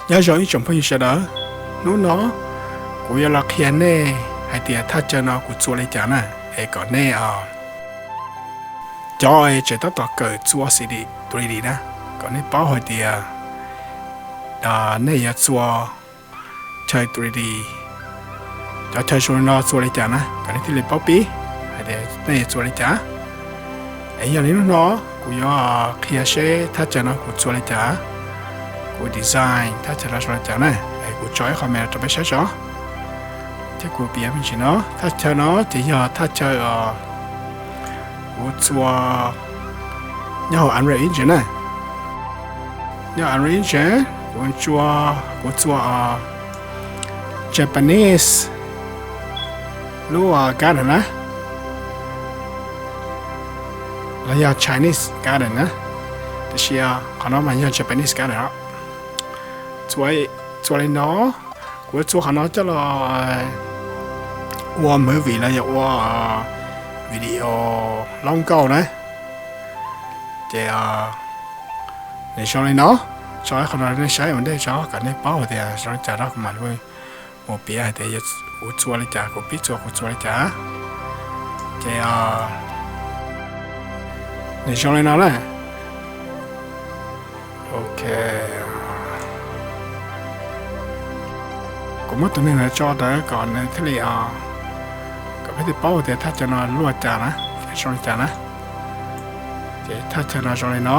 Nyob zoo ib tsoom phooj ywg sawv daws, hnub no kuv yuav los qhia nej hais tias thaj chaw no kuv txua li cas na, es kom nej cov tseem tab tom kawm txua three D na, kom nej paub hais tias nej yuav txua chaw three D, cov chaw zoo li no txua li cas na, kom nej thiaj li paub pib hais tias nej yuav txua li cas. Es yog li hnub no kuv yuav qhia seb thaj chaw no kuv txua li cas, kuv design thaj chaw no zoo li cas na. Es kuv tso ib qho me rau peb saib tso. Thiab kuv piav me ntsis no, thaj chaw no ces yog thaj chaw kuv txua nyob hauv Unreal Engine na. Nyob Unreal Engine kuv txua, kuv txua Japanese lub garden na, los yog Chinese garden na, tiam sis qhov no mas yog Japanese garden os. Txua li no, kuv txua qhov no coj los ua movie los yog ua video loob nkauj na. Ces nws zoo li no, tso ib qho no nej saib ua ntej tso kom nej paub hais tias zoo li cas rau kuv mam li mus piav hais tias kuv txua li cas, kuv pib txua kuv txua li cas. Ces nws zoo li no na. Ok, kuv muab tus neeg no tso ntawd kom nws thiaj li, kom peb thiaj paub tias thaj chaw no luaj cas na, zoo li cas na. Ces thaj chaw no zoo li no.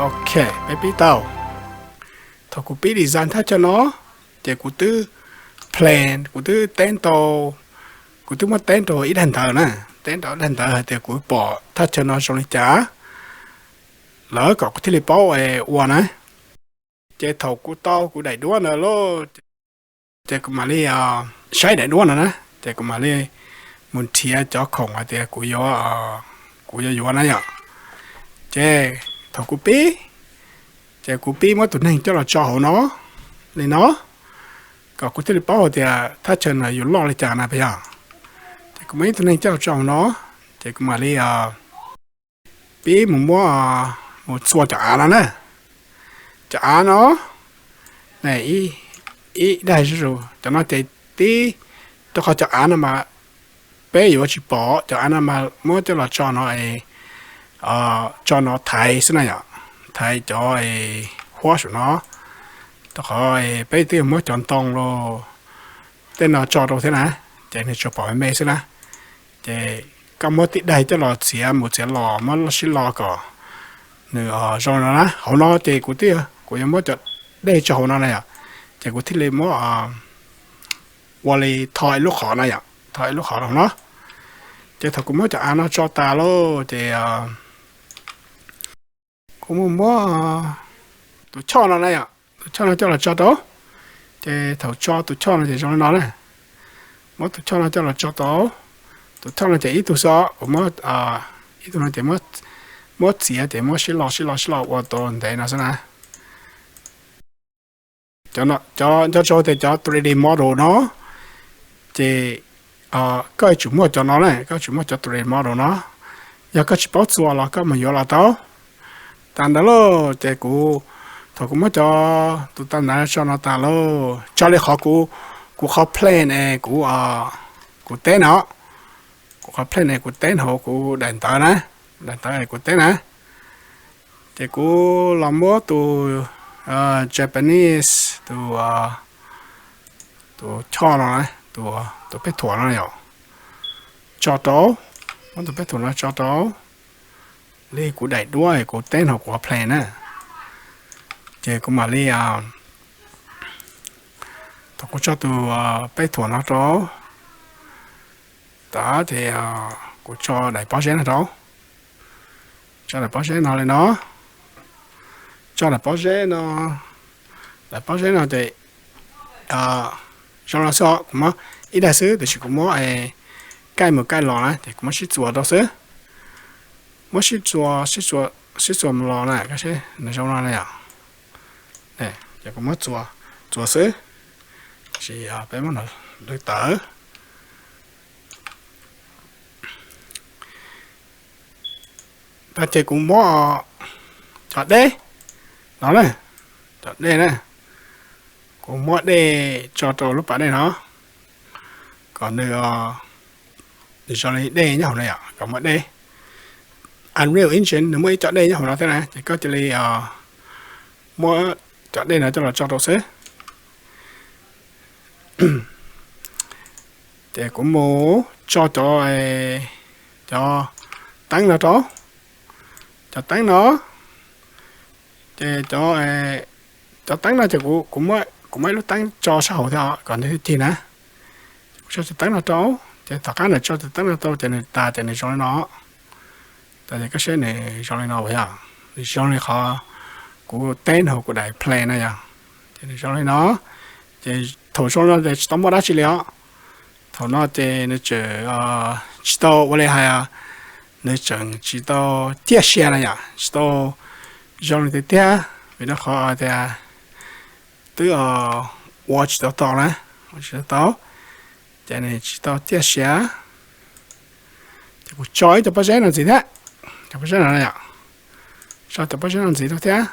Ok, peb pib tau. Thaum kuv pib design thaj chaw no, ces kuv twb plan, kuv twb teb tau, kuv twb muab teb rau ib daim ntawv na, teb rau ib daim ntawv hais tias kuv pom thaj chaw no zoo li cas, lawv kom kuv thiaj li paub ua na. Ces thaum kuv tau kuv daim duab ntawd lauj, ces kuv mam li saib daim duab no na, ces kuv mam li mus nrhiav cov khoom hais tias kuv yuav, kuv yuav yuav na yom. Ces thaum kuv pib, ces kuv pib muab tus neeg coj los tso hauv no li no, kom kuv thiaj li paub hais tias thaj chaw no yuav loj li cas na puas yog. Ces kuv muab ib tug neeg coj los tso hauv no, ces kuv mam li pib mus muab, mus txua cov av no na. Cov av no, ib daig zuj zus, cov no ces tib, rau qhov cov av no mas peb yuav tsis pom, cov av no mas muab coj los tso no, tso no thaiv xwb na yom, thaiv cov huab saum no, rau qhov peb twb yuav muab cov ntoo los tej no tso rau thiab na, ces nws tsuas pom me me xwb na. Ces koj muab tib daig coj los txiav mus txiav los, muab sib lo kom nws zoo no na. Hauv no ces kuv twb, kuv yuav muab cov dej tso hauv no na yom, ces kuv thiaj li muab ua li tho ib lub qhov na yom, tho ib lub qhov rau hauv no. Ces thaum kuv muab cov av no tso tas lauj, ces kuv mus muab tus choj no na yom, tus choj no coj los tso rau. Ces thaum tso tus choj no ces zoo li no na. Muab tus choj no coj los tso rau. Tus choj no ces ib tug xwb, kuv muab ib tug no ces muab txiav ces muab sib lo sib lo sib lo ua tau ntev no xwb na. Cov nco tso tias cov three D model no, ces koj yuav tsum muaj cov no na, koj yuav tsum muaj cov three D model no. Yog koj tsis paub txua los koj mus yuav los tau. Tas ntawd lauj, ces kuv, thaum kuv muab cov tus tau ntawd tso no tas lauj, tso li qhov kuv, kuv qhov plan es kuv, kuv teb no, kuv qhov plan es kuv teb hauv kuv daim ntawv na, daim ntawv es kuv teb na. Ces kuv los muab tus Japanese, tus, tus choj no, tus peb thuam no yom, tso rau, muab tus peb thuam no tso rau li kuv daim duab kuv teb hauv kuv qhov plan na. Ces kuv mam li, thaum kuv tso tus peb thuam no rau, tas ces kuv tso daim pob zeb no rau, tso daim pob zeb no li no, tso daim pob zeb no, daim pob zeb no ces zoo no xwb, kuv muab ib daig xwb tiam sis kuv muab kaij mus kaij los na ces kuv muab sib txuas rau xwb. Muab sib txuas, sib txuas mus los na, nws zoo no na yom. Ces kuv muab txuas, txuas xwb, tab sis peb muab no lwv tawm. Tag ces kuv muab cov deb no na, Dej na, kuv muab dej tso rau lub pas dej no kom nws, nws zoo li dej nyob hauv no yom, kom muaj dej. Unreal Engine nws muaj ib co dej nyob hauv no thiab na, ces koj cia li muab cov dej no coj los tso rau xwb. Ces kuv mus tso cov, cov teeb no rau, cov teeb no, ces cov, cov teeb no ces kuv, kuv muab ib lub teeb tso sab hauv thiab kom nws thiaj cig na. Kuv tso cov teeb no rau, ces tom qab nws tso cov teeb no rau ces nws tas ces nws zoo li no. Tas ces koj saib nws zoo li no yog, nws zoo li qhov kuv teb hauv kuv daim play na yog, ces nws zoo li no. Ces thaum zoo no ces tsis tau muaj dab tsi li os. Thaum no ces nws tseem tsis tau ua li hais, nws tseem tsis tau ciaj sia na yom, tsis tau zoo li tiag tiag, vim rau qhov tias twb ua tsis tau tau na, ua tsis tau tau, ces nws tsis tau ciaj sia. Ces kuv tso ib cov pob zeb no ntxiv thiab, cov pob zeb no yom, tso cov pob zeb no ntxiv rau thiab,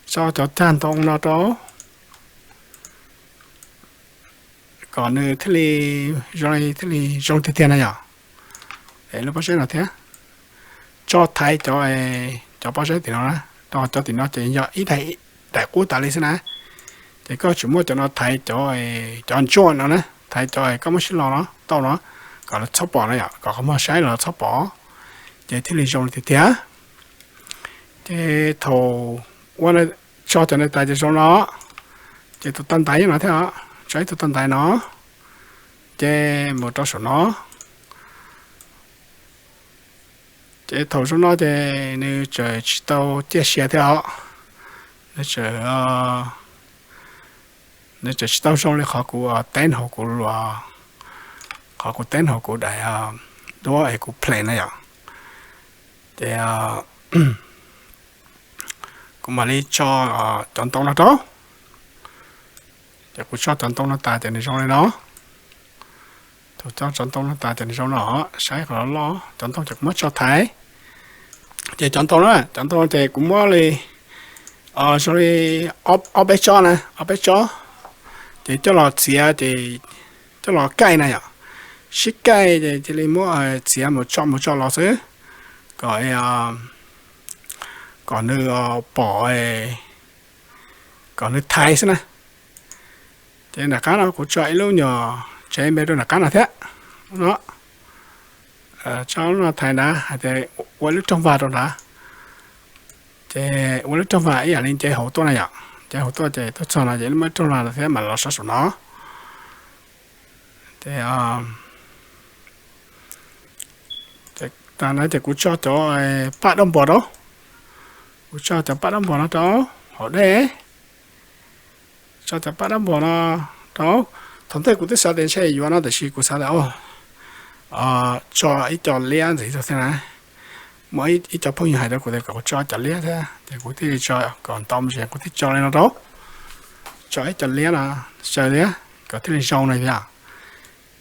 tso cov cag ntoo no rau kom nws thiaj li zoo, thiaj li zoo tiag tiag na yom. Es lub pob zeb no thiab, tso thaiv cov, cov pob zeb tim no na, rau cov tim no ces yog ib daim, daim qub tas li xwb na. Ces koj tseem muab cov no thaiv cov, cov ntsuaj no na, thaiv cov koj muab sib lo no tau no, kom lawv txhob pom na yom, kom qhov muag saib los txhob pom. Ces thiaj li zoo li tiag tiag. Ces thaum ua tso cov ntawd tas ces zoo no, ces tus tau ntaiv no thiab, tso ib tug tau ntaiv no, ces mus rau saum no. Ces thaum zoo no ces nws tseem tsis tau ciaj sia thiab os, nws tseem, nws tseem tsis tau zoo li qhov kuv teb hauv kuv, qhov kuv teb hauv kuv daim duab es kuv play na yom. Ces kuv mam li tso cov ntoo no rau. Ces kuv tso cov ntoo no tas ces nws zoo li no. Thaum tso cov ntoo no tas ces nws zoo no, saib qhov loj loj, cov ntoo ces kuv muab tso thaiv. Ces cov ntoo na, cov ntoo ces kuv muab li zoo li ob peb tsob na, ob peb tsob, ces coj los txiav, ces coj los kaij na yom, sib kaij ces cia li muab txiav mus tso mus tso los xwb, kom, kom nws pom, kom nws thaiv xwb na. Ces nram qab no kuv tso ib lub nyuag tsev npe rau nram qab no thiab. No, tso lub no thaiv nrad hais tias ua lub rooj vag rau nrad. Ces ua lub rooj vag ib yam li nce hauv tuaj na yom, nce hauv tuaj ces tuaj txog no ces muaj ib rooj vag thiab mam los so saum no. Ces tas na ces kuv tso cov paj dab npos rau, kuv tso cov paj dab npos no rau hauv dej, tso cov paj dab npos no rau. Thaum ntej kuv twb xav tias ntshe yuav no tiam sis kuv xav tias tso ib co liab ntxiv rau thiab na. Muaj ib co phooj ywg hais rau kuv tias kom kuv tso cov liab thiab ces kuv thiaj li tso kom ntau mus ces kuv thiaj tso li no rau, tso ib co liab no xyaw thiab kom thiaj li zoo no yom.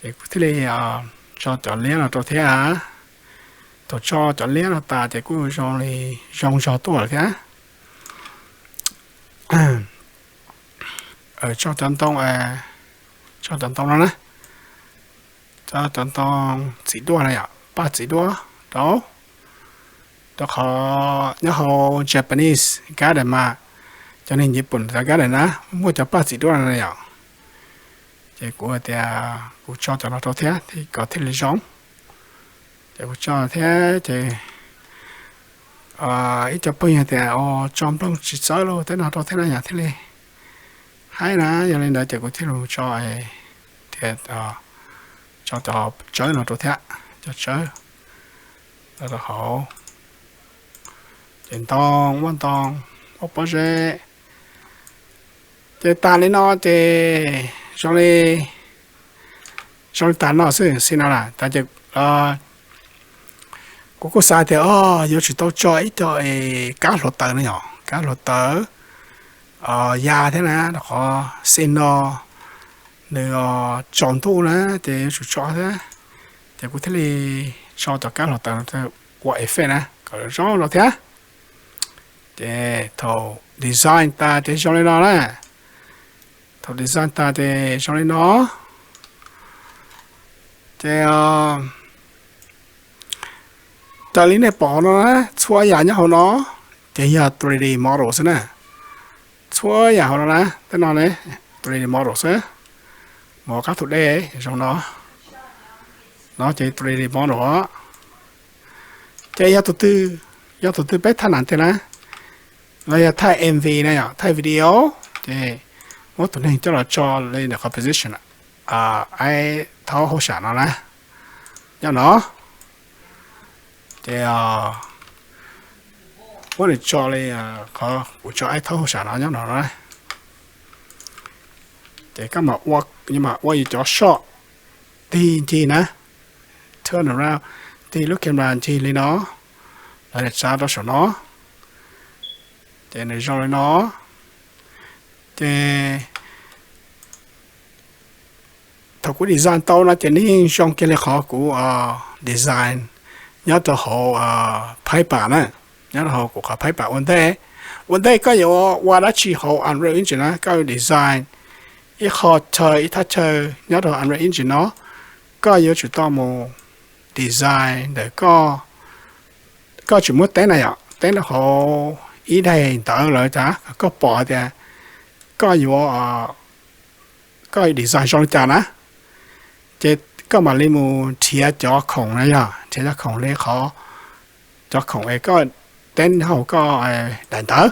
Ces kuv thiaj li tso cov liab no rau thiab. Thaum tso cov liab no tas ces kuj zoo li zoo zog tuaj lawm thiab. Tso cov ntoo, tso cov ntoo no na, tso cov ntoo txiv duaj na yom, paj txiv duaj rau, rau qhov nyob hauv Japanese garden mas cov neeg Nyij Pooj cov garden na muaj cov paj txiv duaj no na yom. Ces kuv hais tias kuv tso cov no rau thiab kom thiaj li zoo. Ces kuv tso thiab ces ib co phooj ywg tias tso nplooj tsis txawb los tej no rau thiab na yom, thiaj li haib na. Yog li ntawd ces kuv thiaj li tso, thiaj tso cov tsawb no rau thiab, cov tsawb rau hauv. Ces ntoo, muaj ntoo, muaj pob zeb. Ces tas li no ces zoo li, zoo li tas no xwb xij no na tas ces kuv kuj xav tias o yuav tsum tau tso ib co kab hluav taws no yom, kab hluav taws ya thiab na, rau qhov xij no nws tsaus ntuj na ces yuav tsum tso thiab. Ces kuv thiaj li tso cov kab hluav taws ua effect na kom zoo no thiab. Ces thaum design tas ces zoo li no na. Thaum design tas ces zoo li no. Ces raws li nej pom hauv no na, txhua yam nyob hauv no ces yog three D model xwb na. Txhua yam hauv no na, tej no ne, three D model xwb. Mus qab thum dej zoo no. No ces three D model. Ces yog tus twg, yog tus twg peb thaij nam tiag na, los yog thaij M V na yom, thaij video, ces muab tus neeg coj los tso li ntawm qhov position aib thaub hauj sam no na, nyob no. Ces muab nws tso li qhov kuv tso aib thaub hauj sam no nyob no na. Ces koj mam ua, mam ua yus cov shot tig ncig na, turn around, tig lub camera ncig li no, los tsa rau saum no, ces nws zoo li no. Ces thaum kuv design tau no ces nws yeej zoo kiag li qhov kuv design nyob rau hauv paper na, nyob rau hauv kuv qhov paper ua ntej. Ua ntej koj yuav ua dab tsi hauv Unreal Engine na, koj yuav design ib qho chaw, ib thaj chaw nyob rau Unreal Engine no, koj yuav tsum tau mus design ntawm koj, koj tsis muab teeb na yom, teeb rau hauv ib daim ntawv lawm tas koj pom tias koj yuav, koj design zoo li cas na, ces koj mam li mus nrhiav cov khoom na yom, nrhiav cov khoom li qhov, cov khoom es koj teeb hauv koj daim ntawv.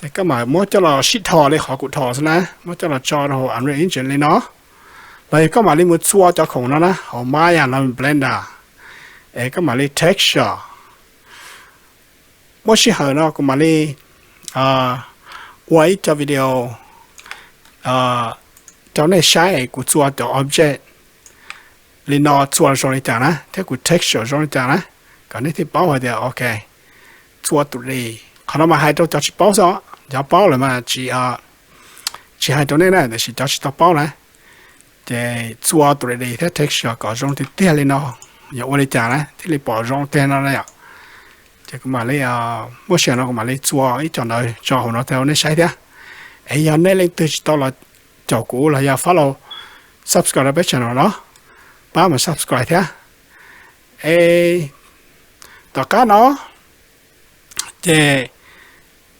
Ces koj mam muab coj los sib dhos li qhov kuv dhos xwb na, muab coj los tso rau hauv Unreal Engine li no, los yog koj mam li mus txua cov khoom no na hauv Maya los Blender, es koj mam li texture. Muaj sij hawm no kuv mam li ua ib co video rau nej saib es kuv txua cov object li no txua zoo li cas na thiab kuv texture zoo li cas na, kom nej thiaj paub hais tias ok, txua tus li. Qhov no mas hais rau cov tsis paub xwb, cov paub lawm mas tsis, tsis hais rau nej na, tiam sis cov tsis tau paub na, ces txua tus li thiab texture kom zoo tiag tiag li no, yog ua li cas na thiaj li pom zoo tiag no na yom. Ces kuv mam li, muaj sij hawm no kuv mam li txua ib co ntawd tso hauv no rau nej saib thiab. Es yog nej leej twg tsis tau los caum kuv los yog follow, subscribe rau peb channel no, pab mus subscribe thiab. Es tom qab no ces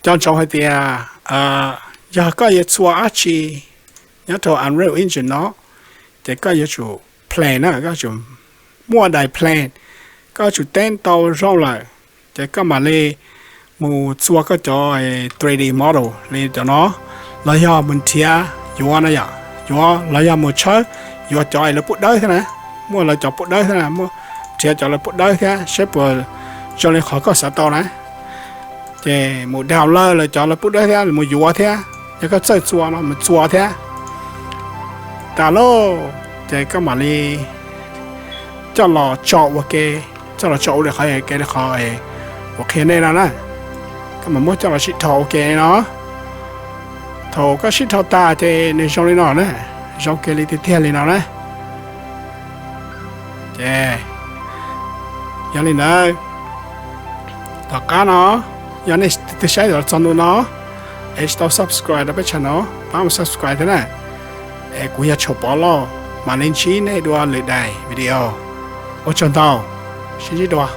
nco ntsoov hais tias yog koj yuav txua dab tsi nyob rau Unreal Engine no, ces koj yuav tsum plan na, koj yuav tsum muaj daim plan, koj yuav tsum teeb tau zoo lawm, ces koj mam li mus txua koj cov three D model li cov no, los yog mus nrhiav yuav na yom, yuav los yog mus tshawb yuav cov es lawv pub dawb thiab na, muaj lawv cov pub dawb thiab na, muaj nrhiav cov lawv pub dawb thiab seb puas zoo li qhov koj xav tau na. Ces mus download lawv cov lawv pub dawb thiab mus yuav thiab, yog koj txawj txua no mus txua thiab. Tas lauj, ces koj mam li coj los tso ua ke, coj los tso ua li qhov ke li qhov kuv qhia nej no na. Koj mam muab coj los sib dhos ua ke no. Thaum koj sib dhos tas ces nws zoo li no na, zoo kiag li tiag tiag li no na. Ces yog li ntawd, tom qab no yog nej twb saib los txog ntu no es tsis tau subscribe rau peb channel no, pab mus subscribe thiab na. Es kuv yog Tshuas Pov Lauj, mam li ntsib nej dua lwm daim video. Ua tsaug ntau, sib ntsib dua.